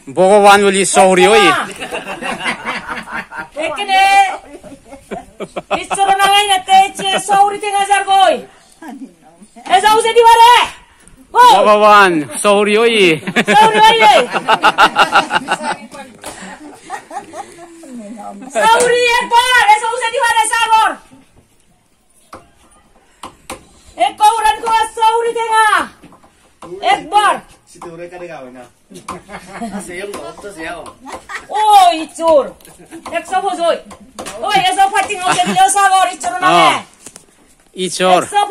ভগবান বলি সৌরি ওই এখানে ঈশ্বর নাগাই না তেছে সৌরি থেকে যার গই এ যাও যে দিবারে ভগবান সৌরি ওই সৌরি ওই সৌরি একবার এ যাও যে দিবারে সাগর এ কৌরান কো সৌরি থেকে। একবার। ওই চোর 100 বজই। ওই এসব ফাটিং ওকে দিলেও সাগর ইচোর নামে। ইচোর 100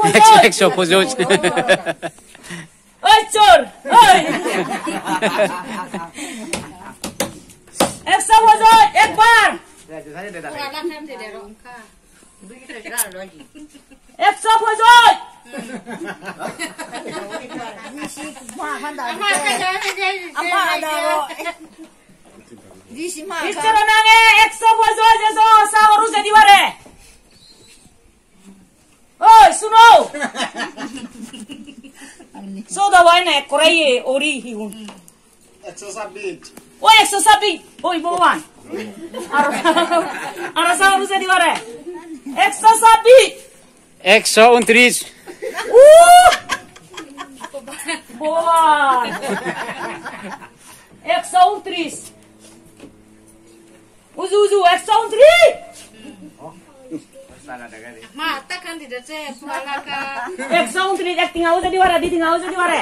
বজই। ওই চোর ওই 100 বজই একবার। 100 বজই। ইচোর নামে 100 বজই যেসো সাগর উজে দিবারে। ওই শুনো সোদা ভাই না করাইয়ে ওরি হিগুন 126। ওই 126। ওই ভগবান আর আর সাগর উজে দিবারে 126। 129। উ ভগবান 129। উজু উজু 129। 129 এক tinggal udah diwara di tinggal udah diwara.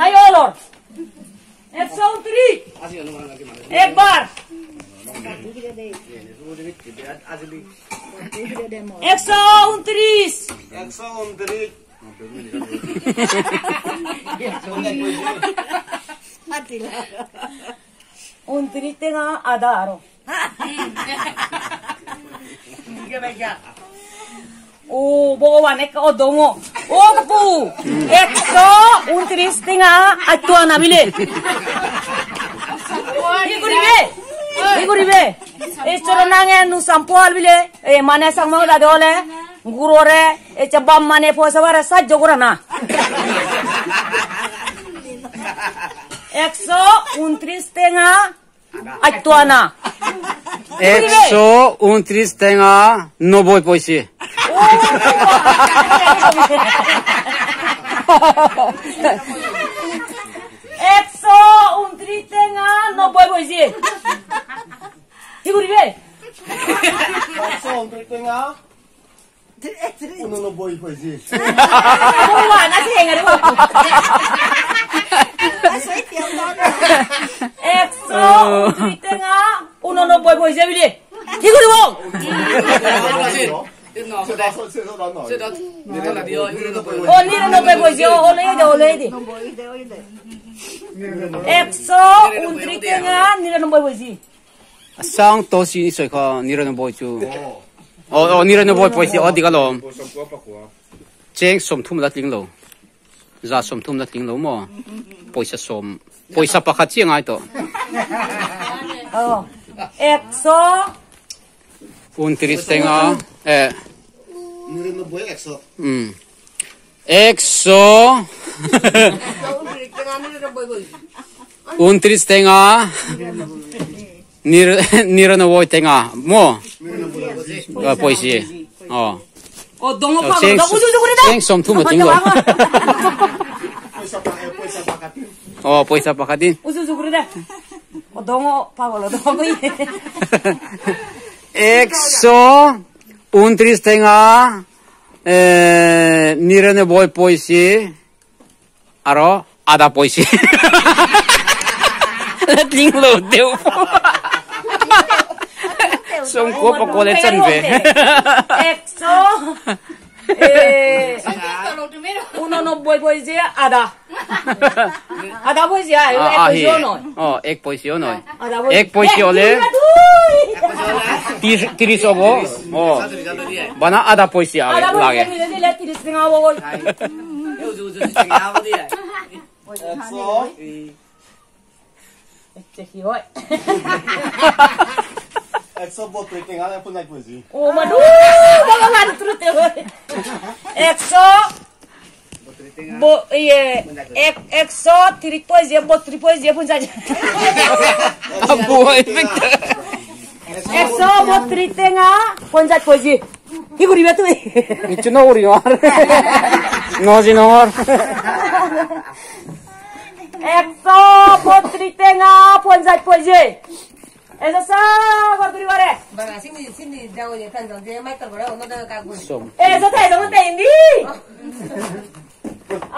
Ayo lor. 129। একবার 129। 129। 29 টেঙা আদা আৰু ও ভগবান এক ও দঙ ও কাপু 129 টেঙা আতুয়া নাবিলে কি কৰিবে কি কৰিবে এই চৰণাঙে নু সাম্পোয়াল বিলে এ মানে সাংমা দাদে হলে গুরোরে এ চাবাম মানে ফসবারে সাহায্য করে না। 129 টেঙা আতুয়া 129 টেঙা 90 পয়সা। 129 টেঙা 90 পয়সা। কি কৰিবে? 129 টেঙা 89 পয়সা। ভগবান আছে হেঙারে 129 টেঙা 89 পয়সা বিলে কি কৰিব? ও 99 পয়সা ওলে দে ওলে দে 129 টেঙা 99 পয়সা। sang to si ni soi kha 99 chu o o 99 পয়সা o diga lom cheng som thum la tling lo za som thum la tling lo mo পয়সা som পয়সা pakhat chi ngai to O 100 29 টেঙা এ 99 100। 129 টেঙা 99 টেঙা mo পয়সা অ ও দঙ পাগল উজু উজু করে দে cheng som thum la tling lo পয়সা পয়সা পাকাতিন। অ পয়সা pakhatin উজু উজু করে দে ও দঙ পাগল দঙ 129 টেঙা 99 পয়সা আৰু আধা পয়সা tling lo deu som ko pa ko le chan ve 189 পয়সা আধা আধা পয়সা এক পয়সাও নয়। অ এক পয়সাও নয়। আধা এক পয়সা হলে 30 হব অ বানা আধা পয়সা আধা পয়সা লাগে মিলে দিলে 30 টাকা হব। 100 কি হয়? 132 টেঙা 50 পয়সা। ও মানু ভগবান ত্রুতে হয় 100 ইয়ে 130 পয়সা 32 পয়সা 50। আবু 132 টেঙা 50 পয়সা। কি কৰিবা তুমি? নিচু নকৰি নজি নহৰ 132 টেঙা 50 পয়সা। এসো সাগর পরিবারে som এসো তাই যখন তেইন্দি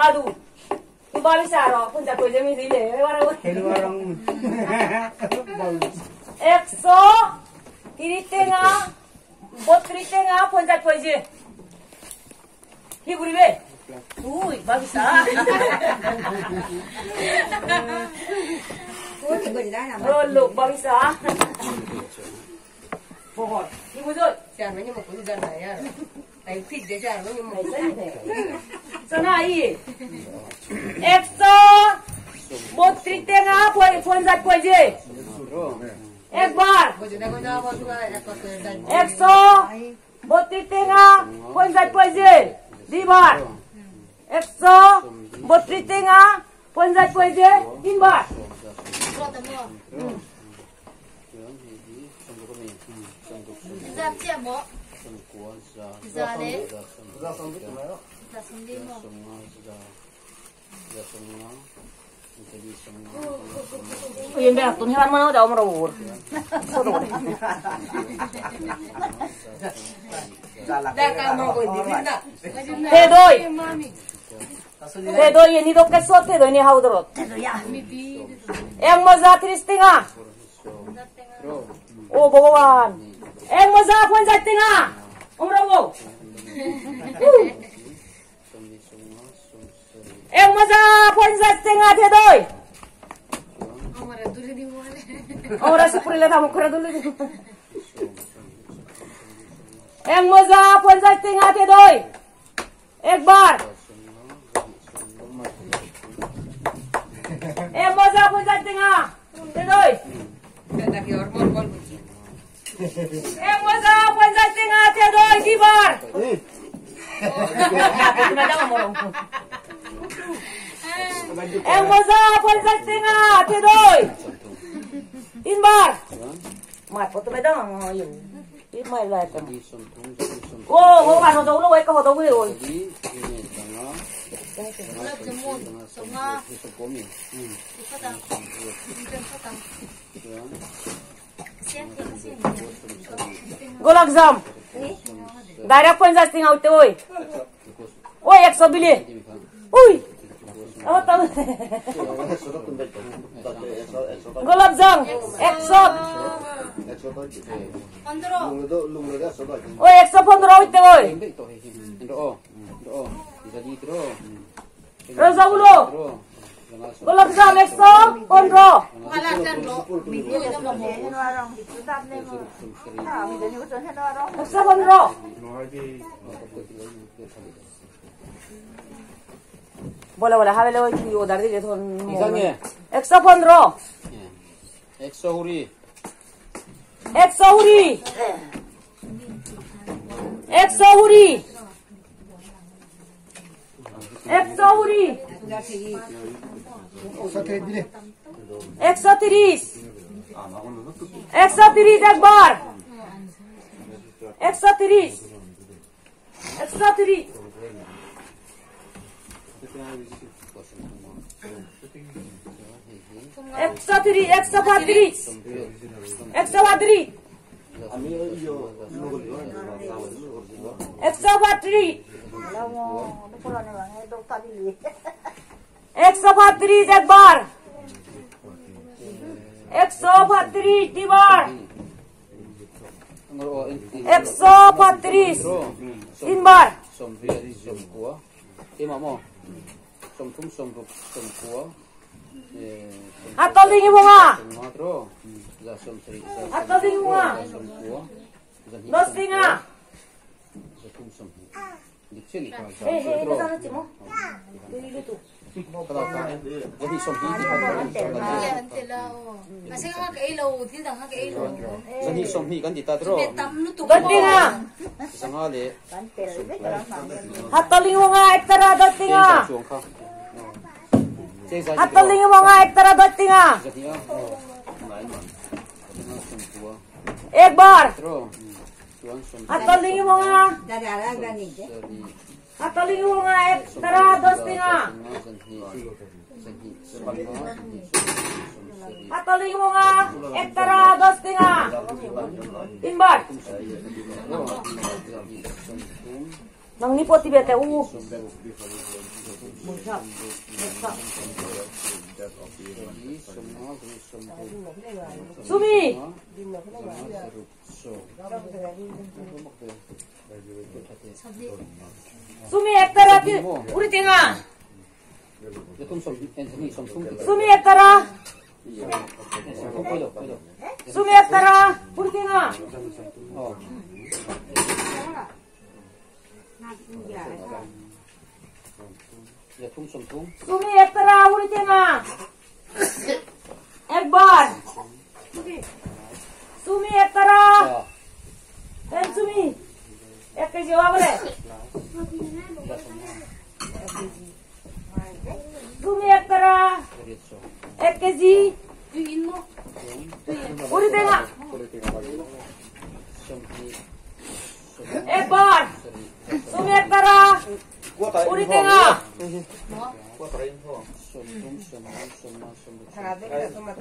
আদু বাবিসারো পঞ্চাশ পয়সা মি দিলে 130 টাকা 32 টাকা 50 পয়সা কি করিবে তুই বাবিসা লো বাবিসা কি বুঝো 132 টাকা 50 পয়সা একবার 132 টাকা 50 পয়সা দুইবার 132 টাকা 50 পয়সা তিনবার ও ভগবান এক মজা 50 টাকা ওমরাবো এক মজা 50 টাকা দে দই আমরা সুপুরিলে থামো করে দুলে এক মজা 50 টাকা দে দই একবার এক মজা 50 টাকা দে দই এক মজা 50 টাকা দে দই দুইবার এক মজা 50 টাকা দে দই তিনবার মাই প্রথমে দাও মাই lại ô ô bạn nó đâu nó có đâu rồi গোলাপ জাম ডাইরেক্ট 50 টাকা উঠতে ওই ওই 100 বিলে ওই গোলাপ জাম 100 ওই 115 হইতে ওই রোজাগুলো গোলাপ জাম 115 115 বলে বলে হাবেলে ওই তুই ওদার দিলে তখন 115 120 120 120 120 130 130 একবার 130 130 130 135 135 135 135 একবার 135 দুইবার 135 তিনবার একবার তিনবার। Nang ni po ti bete u. Sumi. Sumi ektara ti uri tinga. Sumi ektara. Sumi ektara uri tinga. Sumi ektara uri tinga. Ekbar. Sumi ektara. En sumi. Ek kg wabare. Sumi ektara. Ek kg. Uri tinga. Ekbar. Sumi ektara. Uri tinga.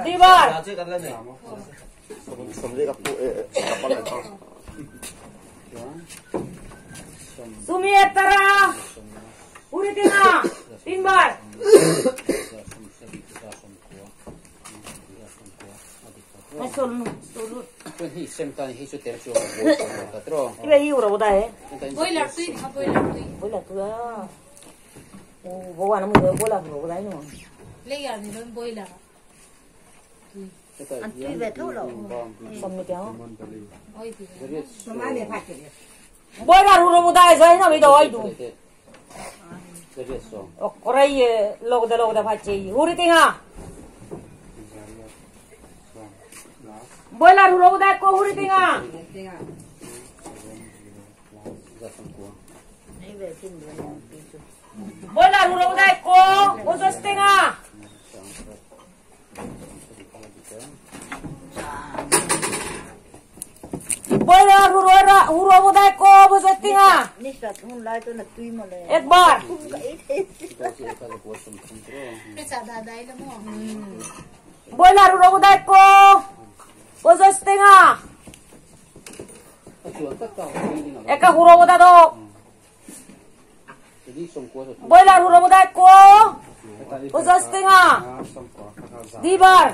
Dibar. Sumi ektara. Uri tinga. Tinbar. Boiler huro budai sai na mi doi du. Korai log de fachi huri tinga. Boiler huro budai ko huri tinga. Boiler huro budai ko osos tinga. Boiler huro budai ko osos tinga. Ek bar. Boiler huro budai ko osos tinga. Eka huro budai do. Boiler huro budai ko osos tinga. Dibar.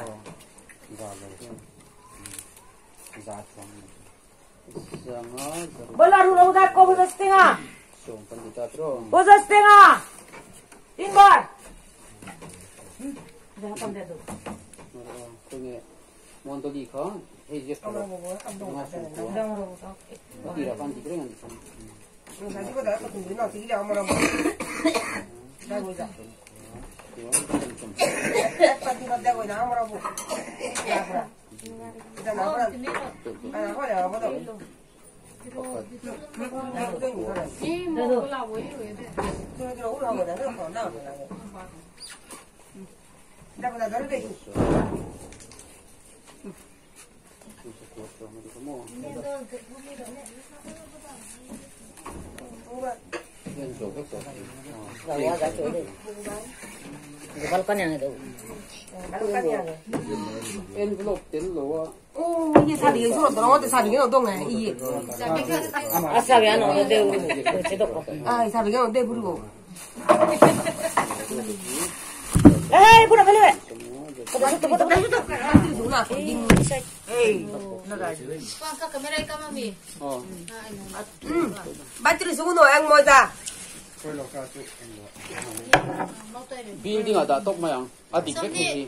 Boiler huro budai ko osos tinga. Osos tinga. Tinbar. Building ada tok mayang adik vek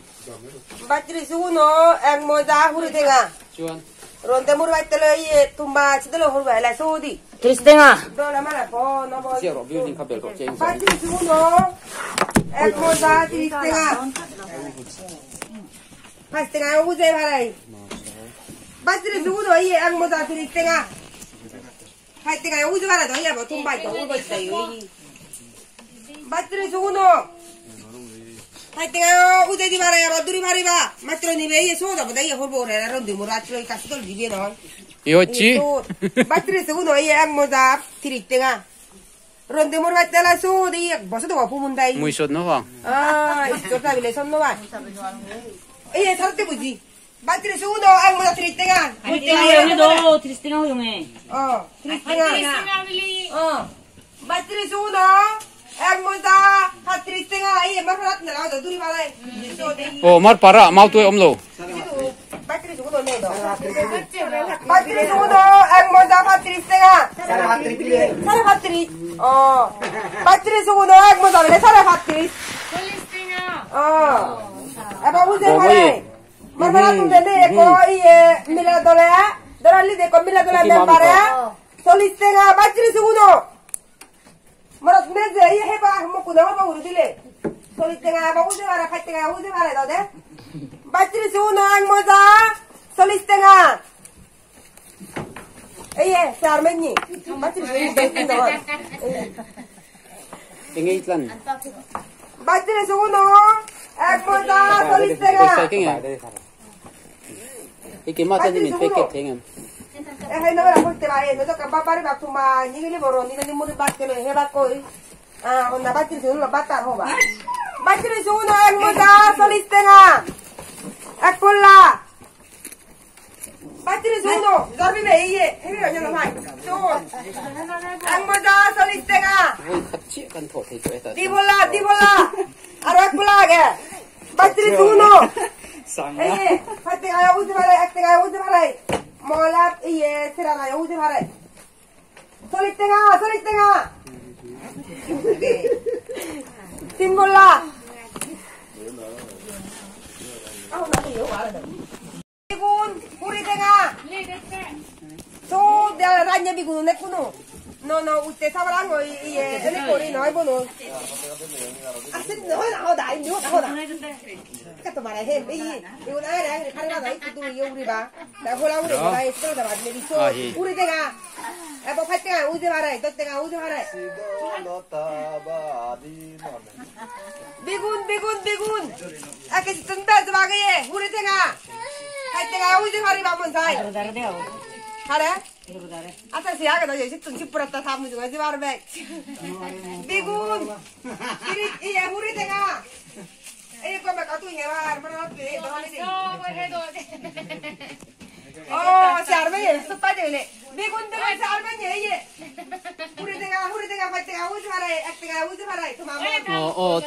battery suno ek moja huri tenga chuan ronde mur baitele ye tumba chidelo hur baila sodi tris tenga dola mala po no bo zero building kabel ko change battery suno ek moja tris tenga pas tenga uje bharai battery suno ye ek moja tris tenga pas tenga uje bhara do ye bo tumba do uje bai battery suno 하여튼 우대디 말아야 둘이 말이봐 맞들어 니베 소다 보다 이 홀보래 런데 뭐 라트로 가스들 니베 너 이었지 맞들어 쓰고 이 악모자 드릭땡아 런데 뭐 맞달라 소디 버스도 와 보문다 이 무이쇼 노와 아 이쪽다 빌레 손노와 예 사르테 보지 맞들어 쓰고 너 악모자 드릭땡아 드릭땡아 여기도 드릭땡아 용해 어 드릭땡아 어 Oh mar para mau tuai om lo.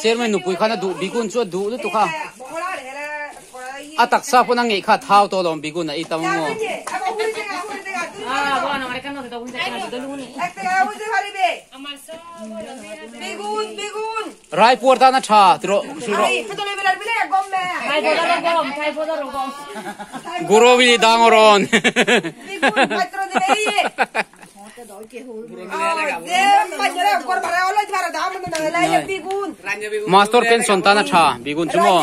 Chairman nupui khana du bigun chu du lu tu kha atak sa pon angi kha thau to lom bigun ai tam mo Raipur ta na tha tro suro Gurovili dangoron Master pension ta na tha bigun chumo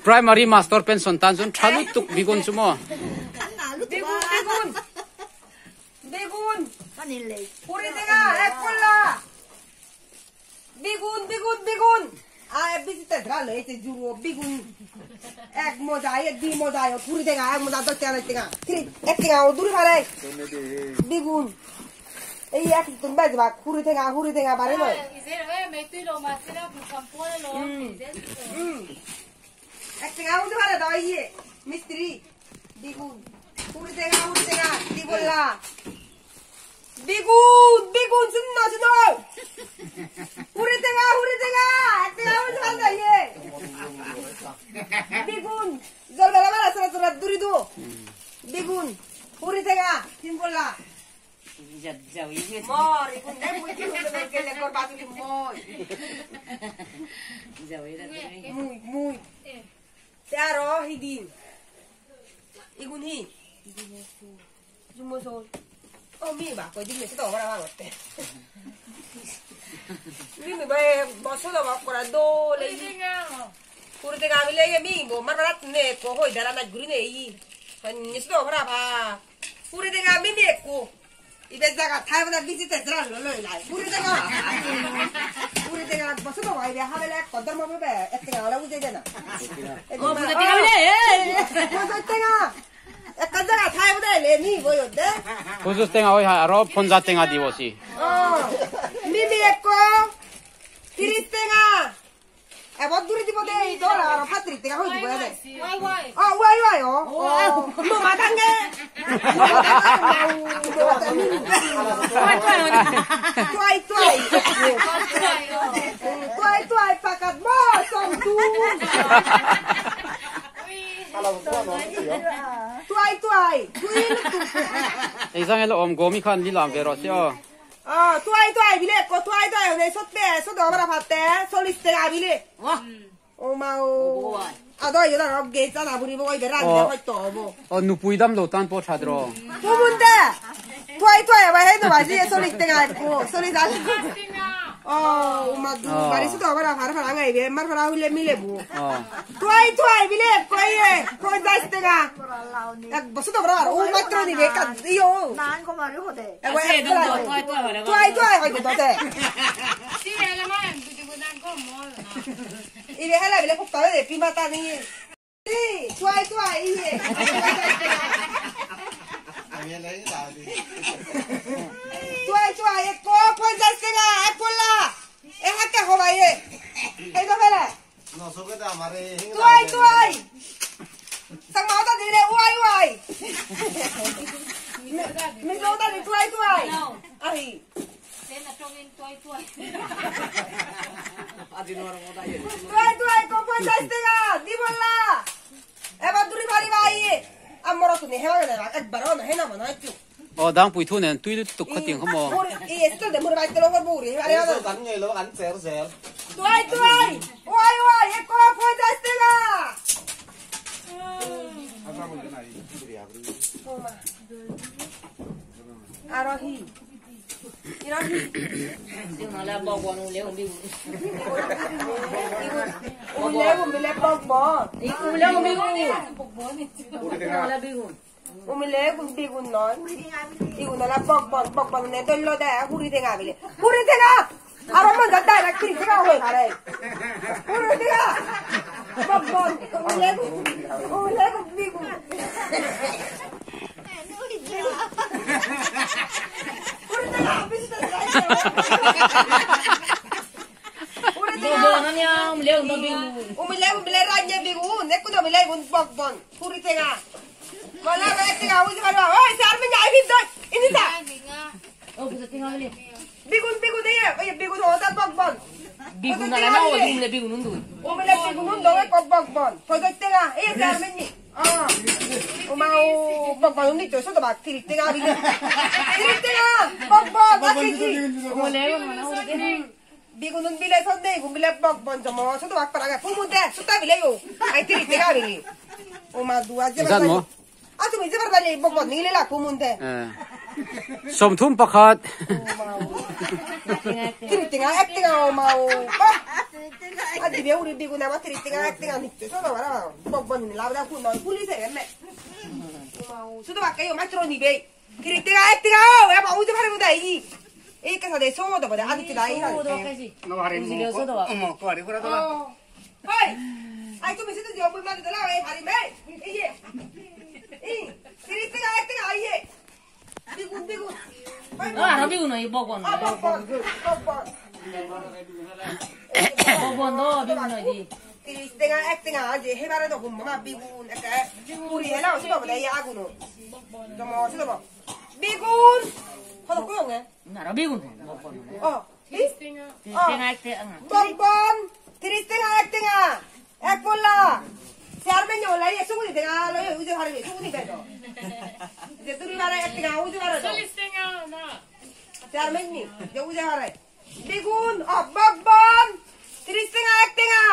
Primary master pension tan chun thalu tuk bigun chumo bigun bigun bigun bigun 비군 비군 순나 순나 우리 내가 우리 내가 얘 비군 জলবেলা মারা সরা সরা দূরি দো বেগুন উড়ি থেকে তিন বললা মর ইগুন নে মুই কি হতে গেলে কর বাতুলি মই মুই মুই তেরো হিদিন ইগুন হি জুমোসো 어 mi ba ko dime to ora va te mi mi ba boso do ba kora do le kurte ga mi le mi bo mar rat ne ko hoi dara na guri ne i ni to ora ba kurte ga mi mi ko ibe jaga thai ba biji te dra lo lo lai kurte ga boso do ba ibe ha bele kodar mo be ette ga la uje na 어 부자 때가 le boso te ga 약간 타이브다 레미 뭐였대? 보조 땡아 어이 하러 폰자 땡아 디워시. 어. 미미에꼬 디리땡아. এবার দূরে দিব দে তোর আর ফাত্রি থেকে হই দিব দে 어 와이 와요 뭐 마당게 tuai tuai tuai tuai pakat mo somtum tuai tuai 이상해로 옴 고미 칸 릴람 베로시오 어 tuai tuai bile ko tuai tuai ne sotte sodo amara patte soliste ga bile 와 오마오 아도 여다 게자 나부리 보고 이베라 안 또 뭐. 어 누부이담 로탄 포 차드로 부문데 tuai tuai 와 해도 맞지 솔리스테가 있고 솔리자 어 엄마 두 말이 수도 아바라 바라 바라 가 이베 말 바라 훌레 밀레 부 tuai tuai bile koye konja스테가 야 무슨 바라 오 마트로니 베까 이요 난 거 말이 호대 tuai tuai 하고 도대 이래 할라 bile 꼭 가야 비마타니 tuai tuai 이예 tuai tuai ko ponja스테가 에폴라 에 할게 호바예 에도 벨에 No soke da mare tuai tuai sang máu ta đi đây uai uai mình đâu ta đi tuai tuai ai tuai tuai ko ponja스테가 দিবলা এবার দুরি ভারি ভাই আমরা তো নেহে না একবার না হেনা মনে হয় 어 당 부이투는 তুই তো 커팅 হমো এই এস্তো দে মোর বাইতে লোকর বুরি আরে গান ngay lo gan ser ser tuai tuai uai uai ko ponja스테가 আরহি ইরাহি নালা বগনু লেউ বিগু উলেউ মিলে বগবন উলেউ বিগু বিগু উমিলে বিগুন নয় ইগুন না বগবন বগবন নে দইল দে হুরি দেগা বিলে হুরি দেগা আর মন দা রাখি দেগা হই আরে হুরি দেগা বগবন উলেউ উলেউ বিগুন 비구는 빌레 선대 이군 빌레 뻑 먼저 뭐 저도 막 빨아가 부문데 숫다 빌레요 아이 들이 내가 빌리 오마 누가 제발 아 좀 이제 바로 뻑 니일라 부문데 somthum pakhat 트리팅아 액팅아 오마오 빠 아디 배우리 비구나 마 트리팅아 액팅아 니트 저도 봐라 뻑 라브다 쿤 쿨리세 엠메 오마오 저도 바꿔요 마트로니 베 트리팅아 액팅아 야 바우즈 바르보다 이 ඒක서 내 송어도 보다 아직도 나이 너 뭐 아리 후라도라 하이 아이 좀 있어도 여보 말도 라 왜 바리메 이게 이 트리팅아 액팅아 아이에 비군 비군 아 비군 이 보건 아 보건 보건 보건 너 비군 이 트리팅아 액팅아 아지 해바라도 곰마마 비군 약간 우리 해라 수도 보다 이 아구노 좀 수도 봐 비군 하나 꾸용해 나라 비군 어 트리스팅아 뻥뻥 트리스팅아 액팅아 액볼라 চেয়ারম্যান ওলাই সুগুনি দেখা লই উজে হারে সুগুনি বেটো যে তুই মারা একটিগা উজে হারে চেয়ারম্যান নি যে উজে হারে বেগুন অববন 30 টাকা এক টাকা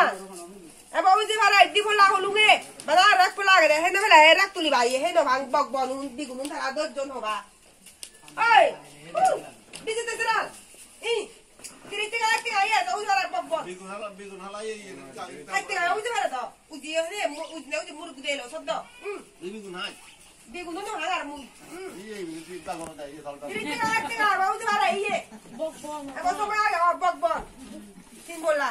এবার উজে হারে দিবলা হলুগে বাদা রাখ পলা গে হে না বেলা রাখ তুলি ভাই হে না ভাঙ বকবন বেগুন থাকা 10 জন হবা এই বিজেতে চলা এই 30 টাকা এক টাকা ইয়া উজে হারে বকবন বেগুন হালা বেগুন হালা এই এক টাকা উজে হারে তো উজি হে উজি না উজি মুরগ দেলো সদ্দ বেগুন হাই বেগুন নো হাগার মুই এই চিন্তা করো না এই সালটা 30 টাকা এক টাকা উজে হারে ইয়ে বকবন এখন তোমরা বকবন তিন বললা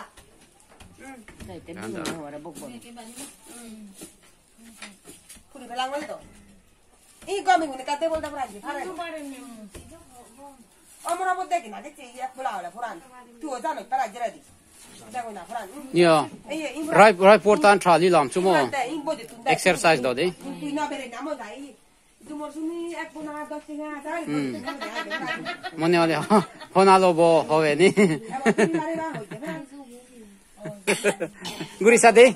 পুরি বেলাং বলে তো এই গমি গুনে কাতে বলতা পুরান আমরা বলতে কি না দেখছি এক বলা হলে পুরান তুইও জানো পারা জেরা দি Nia rai rai por tan tha li lam chu mo exercise do de. Mone ole hona lo bo howe ni. Guri sa de.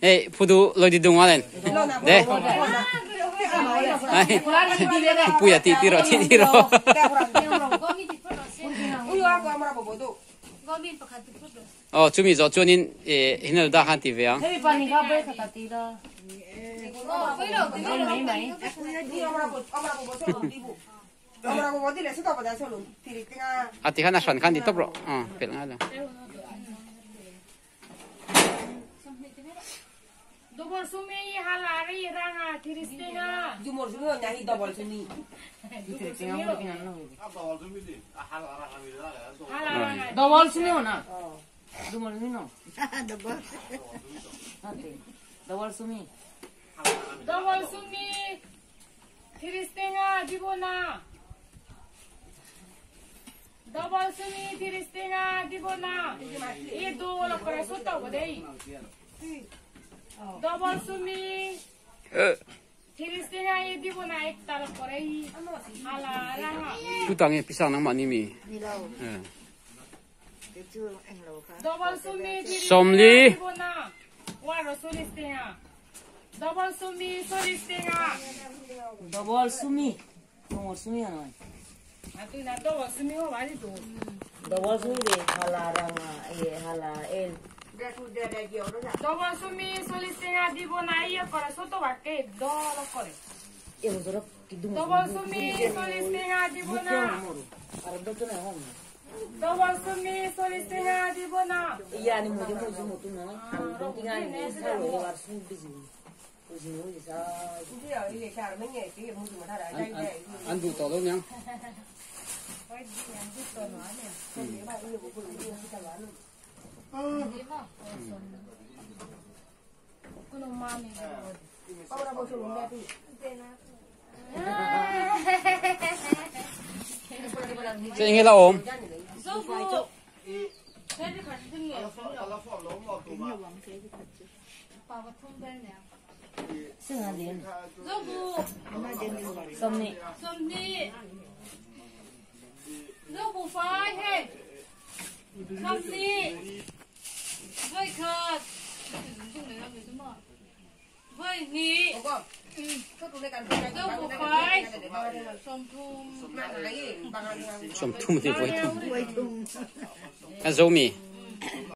Hey phudu loi di dung alen. De. Puya ti ti ro ti ti ro. Oh chumi zo chunin e hinal da han ti ve a. Hey pani ka be khata ti la. A ti khana shan khan di top ro. A pel nga la. Double sumi halari ranga tiristinga. Jumor sumi nyanyi double sumi. Double sumi na. Double sumi no. Double. Double sumi. Double sumi tiristinga dibona. Double sumi tiristinga dibona. E do la corazón bodei. Double sumi tiristinga e dibona ek tal korei. Ala ranga. Tu tang e pisang nang ma ni mi. Double sumi Somli. dibona. Wa rosolistinga. Double sumi solistinga. Double sumi. Double sumi ano. Atu na double sumi ho bali do. Double sumi de hala ranga e hala el. Double sumi solistinga dibona iye kore soto bakke do lo kore. Double sumi solistinga dibona. Double sumi solistinga dibona. Iya ni mo mo mo tu na. Tinga ni sa lo war sumi busy. Ăn đủ to đâu nhá. Sẽ nghe là ổn. Somni. Somni. Zobu phai he. Somni. Voi khát. Voi ni. Zobu phai. Somthum. Somthum thì voi thum. Zomi.